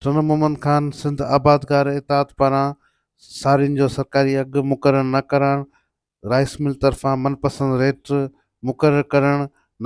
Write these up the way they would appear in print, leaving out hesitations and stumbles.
ٽنڊو محمد خان، سنڌ آبادگار اتحاد پاران سارين جو سرڪاري اگهه مقرر نه ڪرڻ، رائيس مل طرفان من پسند ريٽ مقرر ڪرڻ،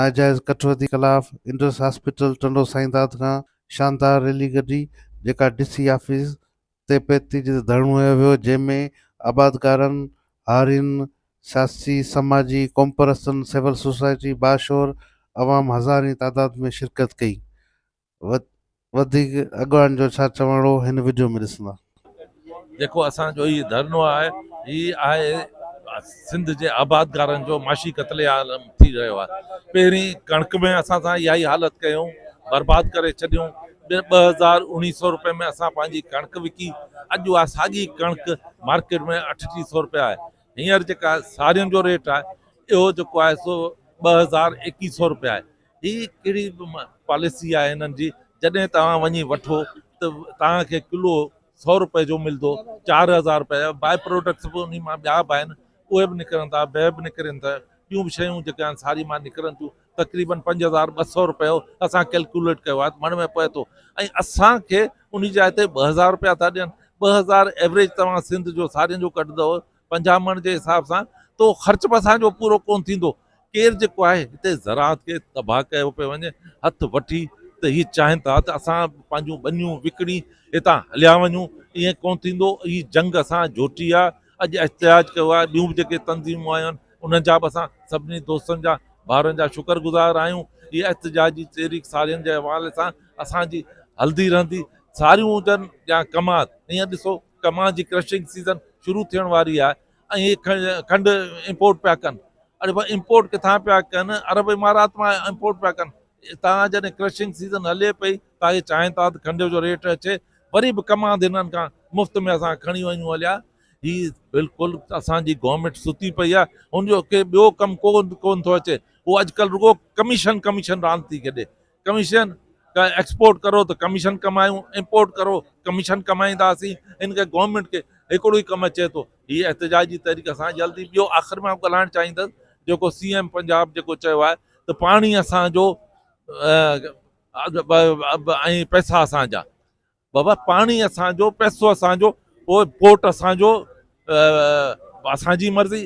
ناجائز ڪٽوتي خلاف انڊس هاسپيٽل ٽنڊو سائينداد کان شاندار ريلي ڪڍي، جيڪا ڊي سي آفيس تي پهتي جتي ڌرڻو هنيو ويو، جنهن ۾ آبادگارن، هارين، سياسي، سماجي، قومپرستن، سول سوسائٽي، باشعور عوام هزارين تعداد ۾ شرڪت ڪئي. وڌيڪ اڳواڻن جو ڇا چوڻ هو هن وڊيو ۾ ڏسندا. جيڪو اسان جو هي ڌرڻو آهي هي آهي سنڌ جي آبادگارن جو معاشي قتل عام ٿي رهيو آهي پهرين ڪڻڪ ۾ اسان سان اها ئي حالت ڪيون برباد ڪري ڇڏيون 2019 سو روپئي ۾ اسان پنهنجي ڪڻڪ وڪي اڄ اها ساڳي ڪڻڪ مارڪيٽ ۾ 38 سو روپيا آهي هينئر جيڪا سارين جو ريٽ آهي اهو جيڪو آهي سو 2021 سو روپيا آهي هي ڪهڙي پاليسي آهي هنن جي جڏهن توهان وڃي وٺو ته توهان کي ڪلو سو روپئي جو ملندو 4000 روپئي باء پروڊڪٽس به انهي مان ٻيا به آهن اهي به نڪرن ٿا بهه به نڪرن ٿا ٻيون به شيون جيڪي آهن ساري مان نڪرن ٿيون تقريبن 5200 روپيو اسان ڪيلڪوليٽ ڪيو آهي مڻ ۾ پوي ٿو ۽ اسان کي انهي جاء تي 2000 روپيا ٿا ڏين 2000 ايوريج توهان سنڌ جو سارين جو ڪڍندو 50 مڻ جي حساب سان ته خرچ به اسان جو پورو ڪون ٿيندو ڪير جيڪو آهي هتي زراعت کي تباهه ڪيو پيو وڃي هٿ وٺي ته هي چاهين ٿا ته اسان پنهنجون ٻنيون وڪڻي هتان هليا وڃون ائين ڪونه ٿيندو هي جنگ اسان جوٽي آهي اڄ احتجاج ڪيو آهي ٻيون به جيڪي تنظيمون آيون آهن انهن جا به اسان سڀني دوستن جا ڀائرن جا شڪر گذار آهيون هي احتجاجي تحريڪ سارين جي حوالي سان اسان جي هلندي رهندي ساريون هجن يا ڪماد هينئر ڏسو ڪماد جي ڪرشنگ سيزن شروع ٿيڻ واري آهي ۽ هي کنڊ امپورٽ پيا ڪن اڙي ڀاء امپورٽ ڪٿان پيا ڪن عرب امارات مان امپورٽ پيا ڪن تان جڏهن ڪرشنگ سيزن هلي پئي تان هي چاهين ٿا ته کنڊ جو ريٽ اچي وري به ڪماند هنن کان مفت ۾ اسان کڻي وڃون هليا هي بلڪل اسان جي گورنمينٽ ستي پئي آهي هن جو ڪي ٻيو ڪم ڪو ڪون ٿو اچي هو اڄڪلهه رڳو ڪميشن ڪميشن راند ٿي کيڏي ڪميشن ايڪسپورٽ ڪرو ته ڪميشن ڪمايون امپورٽ ڪرو ڪميشن ڪمائينداسين ان کي گورنمينٽ کي هڪڙو ئي ڪم اچي ٿو هي احتجاجي تحريڪ اسان جلدي ٻيو آخر ۾ ڳالهائڻ چاهيندس جيڪو سي ايم پنجاب جيڪو چيو آهي ته پاڻي اسان جو ۽ پئسا اسان جا بابا پاڻي اسان جو پئسو اسان جو پوء پورٽ اسان جو اسان جي مرضي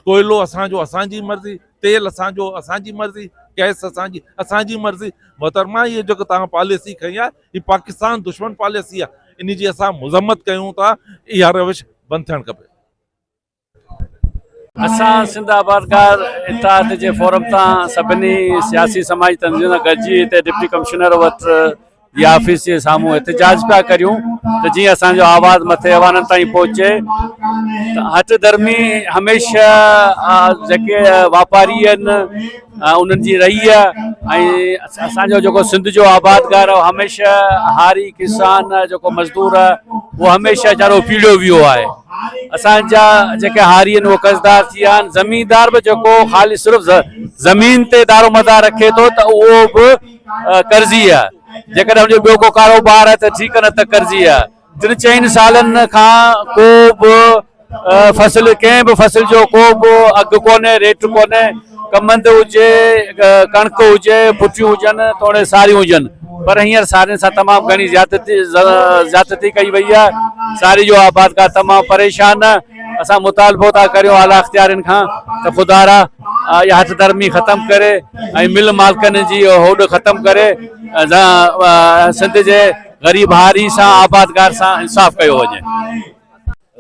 ڪوئلو اسان جو اسان جي مرضي تيل اسان جو اسان جي مرضي گئس اسان جي اسان جي مرضي محترمه هي جيڪو توهان پاليسي کنئي آهي هي پاڪستان دشمن پاليسي آهي ان جي اسان مذمت ڪيون ٿا اها روش بند ٿيڻ کپي. اسان سنڌ آبادگار اتحاد جي فورم تان سڀني سياسي سماجي تنظيمن سان گڏجي هتي ڊپٽي ڪمشنر وٽ جي آفيس جي سامهون احتجاج پيا ڪريون ته جيئن اسان جو آواز مٿي ايوانن تائين پهچي ته هٺ ڌرمي هميشه جيڪي واپاري آهن انهن جي رهي آهي ۽ اسان جو جيڪو سنڌ جو آبادگار آهي هميشه هاري ڪسان جيڪو مزدور آهي اهو هميشه ويچارو پيڙيو ويو آهي اسان جا جيڪي هاري آهن اهي قرضدار ٿي ويا آهن زميندار به جيڪو خالي صرف زمين تي دارو مدار رکي ٿو ته اهو به قرضي آهي جيڪڏهن ان جو ٻيو ڪو ڪاروبار آهي ته ٺيڪ نه ته قرضي آهي ٽن چئن سالن کان ڪو به فصل ڪنهن به فصل جو ڪو به اگهه ڪونهي ريٽ ڪونهي ڪمند هجي ڪڻڪ هجي ڦٽيون هجن توڙي ساريون هجن پر هينئر سارين سان تمام گهڻي زيادتي زيادتي ڪئي وئي آهي ساري جو آبادگار تمام پريشان آهي اسان مطالبو ٿا ڪريون اعليٰ اختيارين کان ته خدارا اها هٺ ڌرمي ختم ڪري ۽ مل مالڪن جي هوڏ ختم ڪري سنڌ جي غريب هاري سان آبادگار سان انصاف ڪيو وڃي.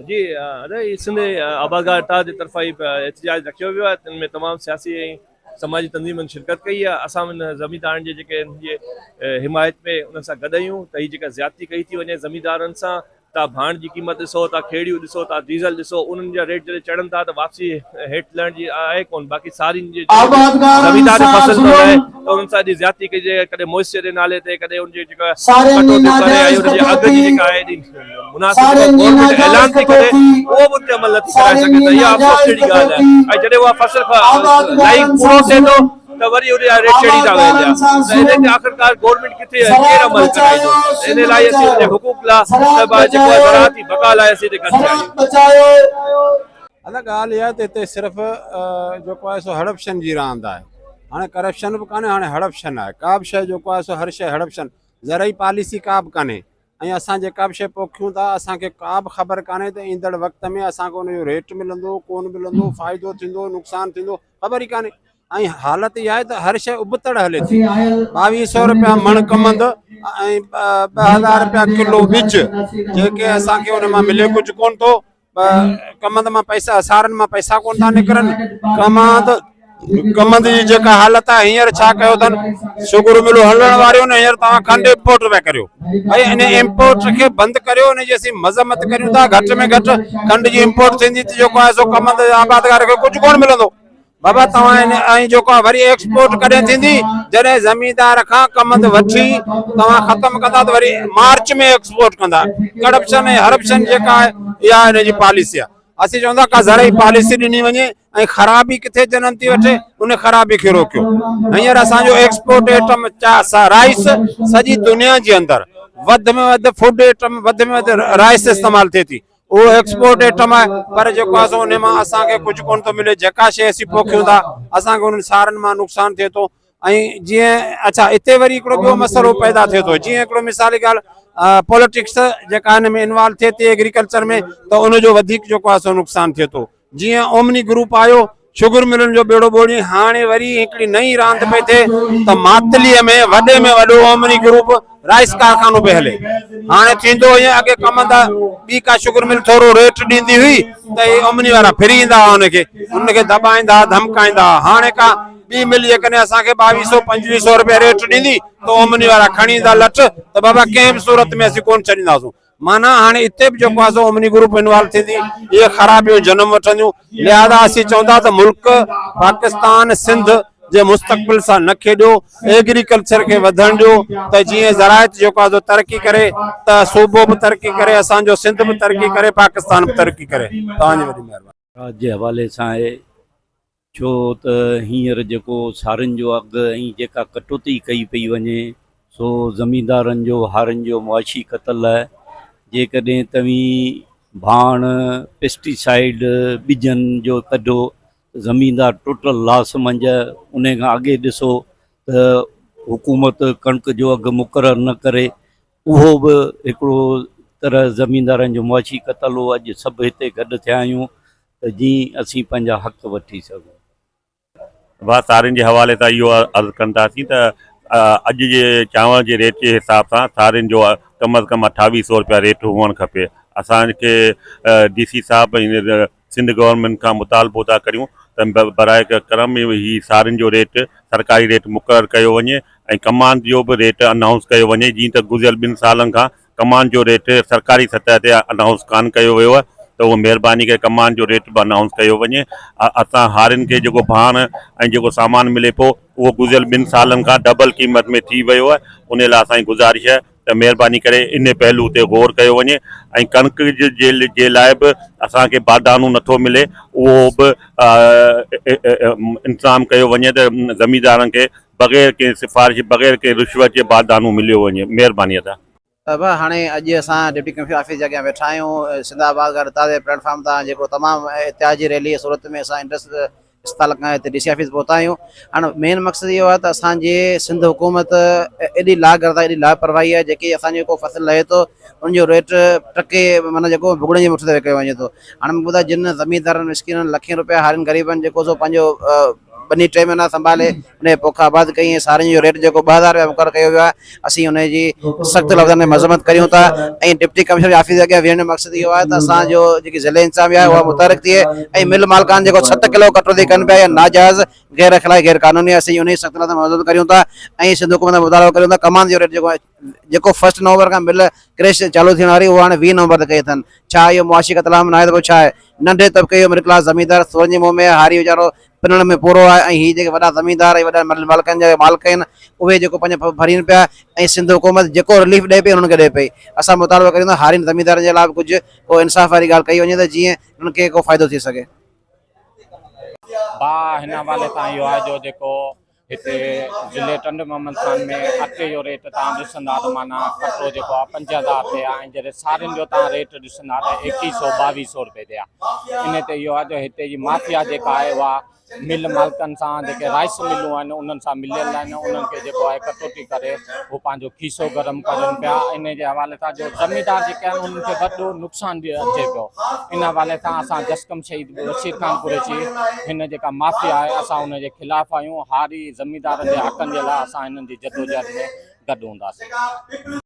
جي ادا هي سنڌ آبادگار اتحاد جي طرفان هي احتجاج رکيو ويو آهي تن ۾ تمام سياسي ۽ سماجي تنظيمن شرڪت ڪئي آهي اسان ان زميندارن جي جيڪي ان جي حمايت ۾ انهن سان گڏ آهيون ته هي جيڪا زيادتي ڪئي ٿي وڃي زميندارن سان تان ڀاڻ جي قيمت ڏسو تان کيڙيون ڏسو تان ڊيزل ڏسو انهن جا ريٽ جڏهن چڙهن ٿا ته واپسي هيٺ لهڻ جي آهي ڪون باقي سارين جي زميندار جو فصل ٿو لهي ته انهن سان ايڏي زيادتي ڪئي جي ڪڏهن موئسچر جي نالي تي ڪڏهن ان جي جيڪا ڪٽوتي ڪري ۽ ان جي اگهه جي جيڪا آهي ايڏي مناسب جيڪو گورنمينٽ اعلان ٿي ڪري اهو به ان تي عمل نٿي ڪرائي سگهي ته اها افسوس جهڙي ڳالهه آهي ۽ جڏهن اها فصل لهي پورو ٿئي ٿو ته وري ان جا ريٽ چڙهي ٿا وڃن پيا ته ان تي آخرڪار گورنمينٽ ڪٿي آهي ڪير عمل ڪرائيندو ته ان لاء اسين ان جي حقوق لاء ته جيڪو آهي زراعتي بقا لاء اسين هتي گڏ ٿيا آهيون. ادا ڳالهه اها آهي ته هتي صرف جيڪو آهي سو هڙپشن جي راند آهي هاڻي ڪرپشن به ڪانهي هاڻي هڙپشن آهي ڪا به شيء جيڪو آهي سو هر شيء هڙپشن. زرعي پاليسي ڪا به ڪانهي ۽ اسان جيڪا به شيء پوکيون ٿا اسان کي ڪا به خبر ڪانهي ته ايندڙ وقت ۾ اسان کي ان جو ريٽ ملندو ڪونه ملندو، فائدو ٿيندو نقصان ٿيندو، خبر ئي ڪانهي. ۽ حالت اها آهي ته هر شيء ابتڙ هلي ٿي. 2200 رپيا مڻ ڪمند ۽ 2000 رپيا ڪلو ٻج، جيڪي اسان کي ان مان ملي ڪجهه ڪونه ٿو. ڪمند مان پئسا، سارن مان پئسا ڪونه ٿا نڪرن. ڪمند ڪمند جي جيڪا حالت آهي هينئر ڇا ڪيو اٿن، شگر ملون هلڻ واريون آهن، هينئر توهان کنڊ امپورٽ پيا ڪريو. ڀئي ان امپورٽ کي بند ڪريو، ان جي اسين مذمت ڪريون ٿا. گهٽ ۾ گهٽ کنڊ جي امپورٽ ٿيندي ته جيڪو آهي سو ڪمند آبادگار کي ڪجهه ڪونه ملندو. بابا توهان ان ۽ جيڪو آهي وري ايڪسپورٽ ڪڏهن ٿيندي، جڏهن زميندار کان ڪمند وٺي توهان ختم ڪندا ته وري مارچ ۾ ايڪسپورٽ ڪندا. ڪرپشن ۽ هرپشن جيڪا آهي اها ان جي پاليسي آهي. اسين چون ٿا ڪا زرعي پاليسي ڏني وڃي ۽ خرابي ڪٿي جنم ٿي وٺي ان خرابي کي روڪيو. هينئر اسان جو ايڪسپورٽ ايٽم رائس سڄي دنيا جي اندر وڌ ۾ وڌ فوڊ ايٽم وڌ ۾ وڌ رائس استعمال ٿئي ٿي، اهو ايڪسپورٽ ايٽم آهي، پر جيڪو آهي سو ان مان اسان کي ڪجهه ڪونه ٿو ملي. جيڪا شيء اسين پوکيون ٿا اسان کي انهن سارن مان نقصان ٿئي ٿو. ۽ جيئن اڇا اتي وري هڪڙو ٻيو مسئلو پيدا ٿئي ٿو، جيئن هڪڙو مثالي ڳالهه پوليٽڪس جيڪا هن ۾ انوالو ٿئي ٿي ايگريڪلچر ۾ ته ان جو وڌيڪ جيڪو آهي سو نقصان ٿئي ٿو. جيئن اومني گروپ آيو شگر ملن جو ٻيڙو ٻوڙي، هاڻي وري هڪڙي نئين راند پئي ٿئي ته ماتليء ۾ وڏي ۾ وڏو اومني گروپ رائس ڪارخانو پئي هلي. هاڻي ٿيندو ائين، اڳي ڪمند ٻي ڪا شگر مل ٿورو ريٽ ڏيندي هئي ته اهي اومني وارا ڦري ايندا هئا، ان کي ان کي دٻائيندا هئا، ڌمڪائيندا هئا. هاڻي ڪا ٻي مل جيڪڏهن اسان کي ٻاويهه سو پنجويهه سو روپيا ريٽ ڏيندي ته اومني وارا کڻي ايندا لٺ ته بابا ڪنهن به صورت ۾ اسين ڪونه ڇڏينداسون. معنيٰ هاڻي اتي به جيڪو آهي سو اومني گروپ انوالو ٿيندي، اهي خرابيون جنم وٺنديون. لهذا اسين چئون ٿا ته ملڪ پاڪستان سنڌ جي مستقبل سان نه کيڏيو، ايگريڪلچر کي وڌڻ ڏيو ته جيئن زراعت جيڪو آهي سو ترقي ڪري ته صوبو به ترقي ڪري، اسان جو سنڌ به ترقي ڪري، پاڪستان به ترقي ڪري. توهان جي وڏي مهرباني. زراعت جي حوالي سان آهي، ڇو ته هينئر جيڪو سارين جو اگهه ۽ جيڪا ڪٽوتي ڪئي پئي وڃي سو زميندارن جو هارين جو معاشي قتل آهي. جيڪڏهن توهين ڀاڻ، پيسٽيسائيڊ، ٻجن جو ڪڍو ته زميندار ٽوٽل لاس منجهه. انهي کان اڳي ڏسو ته حڪومت ڪڻڪ جو اگهه مقرر نه ڪري، اهو به هڪڙو طرح زميندارن جو معاشي قتل هو. اڄ سڀ هتي گڏ ٿيا آهيون ته جيئن اسين پنهنجا حق وٺي سگهون. ڀاء سارين جي حوالي سان اهو عرض ڪنداسين ته اڄ جي چانور جي ريٽ جي حساب سان سارين جو ڪم از ڪم اٺاويهه سو روپيا ريٽ هئڻ کپي. اسان کي ڊي سي صاحب ۽ سنڌ گورنمينٽ کان مطالبو ٿا ڪريون ته براء ڪرم هي سارين جو ريٽ سرڪاري ريٽ مقرر ڪيو وڃي ۽ ڪماند جو به ريٽ انائونس ڪيو وڃي جيئن ته گذريل ٻن سالن کان ڪمان جو ريٽ سرڪاري سطح تي انائونس ڪانه ڪيو ويو آهي ته اهو مهرباني ڪري ڪمان جو ريٽ به انائونس ڪيو وڃي. اسان هارين کي جيڪو ڀاڻ ۽ جيڪو سامان ملي پيو اهو گذريل ٻن سالن کان ڊبل قيمت ۾ ٿي ويو آهي ان لاء اسان جي گذارش آهي ته مهرباني ڪري ان پهلو تي غور ڪيو وڃي ۽ ڪڻڪ جي لاء به اسان کي باردانو نٿو ملي اهو به انتظام ڪيو وڃي ته زميندارن کي بغير ڪنهن سفارش بغير ڪنهن رشوت جي باردانو مليو وڃي مهرباني ادا. صاحب هاڻي اڄ اسان ڊپٽي ڪمشنر آفيس جي اڳيان ويٺا آهيون سنڌ آبادگار اتحاد جي پليٽ فارم تان جيڪو تمام احتجاجي ريلي جي صورت ۾ اسان انڊس اسپتال کان هتي ڊي سي آفيس پهتا آهيون هاڻي مين مقصد اهو آهي ته اسان جي سنڌ حڪومت ايڏي لاغرض آهي ايڏي لاپرواهي آهي جيڪي اسان جو ڪو فصل لهي ٿو ان جو ريٽ ٽڪي معنيٰ جيڪو ڀڳڙن جي مٺ تي وڪيو وڃي ٿو هاڻي مون ٻڌايو جن زميندارن مسڪينن لکين روپيا هارين غريبن جيڪو سو پنهنجو ٻني ٽي مهينا سنڀالي ان جي پوک آباد ڪئي ۽ سارين جو ريٽ جيڪو 2000 رپيا مقرر ڪيو ويو آهي اسين ان جي سخت لفظن ۾ مذمت ڪريون ٿا ۽ ڊپٽي ڪمشنر جي آفيس جي اڳيان ويهڻ جو مقصد اهو آهي ته اسان جو جيڪي ضلعي انتظاميا آهي اها متحرڪ ٿئي ۽ مل مالڪان جيڪو 7 ڪلو ڪٽوتي ڪن پيا اها ناجائز غير اخلاقي غير قانوني آهي اسين ان جي سخت لفظن ۾ مذمت ڪريون ٿا ۽ سنڌ حڪومت کان مطالبو ڪريون ٿا ڪماند جو ريٽ جيڪو جيڪو فرسٽ نومبر کان مل ڪريش چالو ٿيڻ واري اهو هاڻي 20 نومبر تي ڪئي اٿن ڇا اهو معاشي قتل عام ناهي ته پوء ڇا آهي ننڍي طبقي جو مڊل ڪلاس زميندار سورن جي منهن ۾ آهي هاري ويچارو پنڻ ۾ پورو آهي ۽ هي جيڪي وڏا زميندار ۽ وڏا مل مالڪن جا مالڪ آهن اهي جيڪو پنهنجو ڀرين پيا ۽ سنڌ حڪومت جيڪو رليف ڏئي پئي انهن کي ڏئي پئي اسان مطالبو ڪريون ٿا هارين زميندارن جي لاء به ڪجهه ڪو انصاف واري ڳالهه ڪئي وڃي ته جيئن انهن کي ڪو فائدو ٿي سگهي. با هن حوالي سان اهو آهي جو جيڪو هتي ضلعي ٽنڊو محمد خان ۾ اٽي جو ريٽ توهان ڏسندا ته معنيٰ ڪٽو جيڪو آهي 5000 تي آهي ۽ جڏهن سارين جو توهان ريٽ ڏسندا ته ايڪيهه سو ٻاويهه سو روپئي تي آهي. ان تي اهو آهي جو هتي جي مافيا جيڪا آهي اها مل مالڪن سان جيڪي رائس ملون آهن انهن سان مليل آهن انهن کي جيڪو آهي ڪٽوتي ڪري هو پنهنجو کيسو گرم ڪرن پيا ان جي حوالي سان جو زميندار جيڪي آهن انهن کي وڏو نقصان به اچي پيو ان حوالي سان اسان جسقم شهيد بشير خان قريشي هن جيڪا مافيا آهي اسان ان جي خلاف آهيون هاري زميندارن جي حقن جي لاء اسان هنن جي جدوجهد ۾ گڏ هونداسين.